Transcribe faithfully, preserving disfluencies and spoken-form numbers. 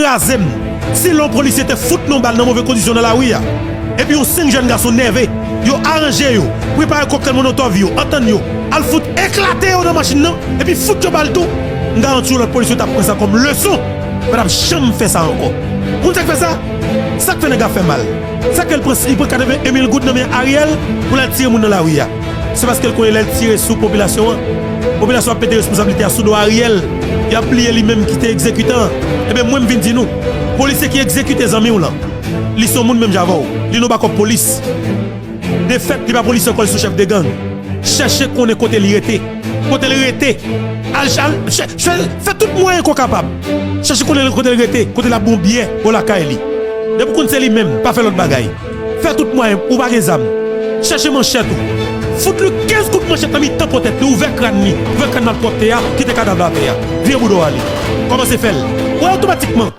Kraze m. Si lè yon polisye te fout nou bal nan move kondisyon nan lari a, epi yon senk jèn gason nève, yo aranje yo, prepare koktèl molotòv yo, antann yo, al fout eklate yo nan machin nan, epi fout yo bal tou, m garanti w lòt polisye t ap pran sa kòm leson. Pa t ap janm fè sa ankò. Ou konn sa k fè sa? Sa k fè nèg la fè mal. Sa k fè l pran, li pran katreven mil goud nan men Ariel pou l al tire moun nan lari a. Se paske l konnen lè l tire sou popilasyon an, popilasyon ap mete responsablite a sou do Ariel. Y ap bliye li menm ki te egzekitan an. Ebyen, mwen, m vin di nou, polisye ki egzekite zanmi w lan, li se yon moun menm jan avè w. Li nan bakòp polis. Defèt, li pa polisye ankò, li se yon chèf de gang. Chèche konnen kote li rete. Kote l rete. Al, al, chè- chè- fè tout mwayen ke w kapab. Chèche konnen kote l rete, kote l ap bon byè bò lakay li. Depi w konn se li menm, pa fè lòt bagay. Fè tout mwayen, ou pa gen zam. Chèche manchèt ou. Fout li kenz kout manchèt nan mitan po tèt li, ouvè kràn li, ouvè kràn malpwòpte a, kite kadav la atè a. Vye boudò a li. Kòmanse fè l. Wè otomatikman,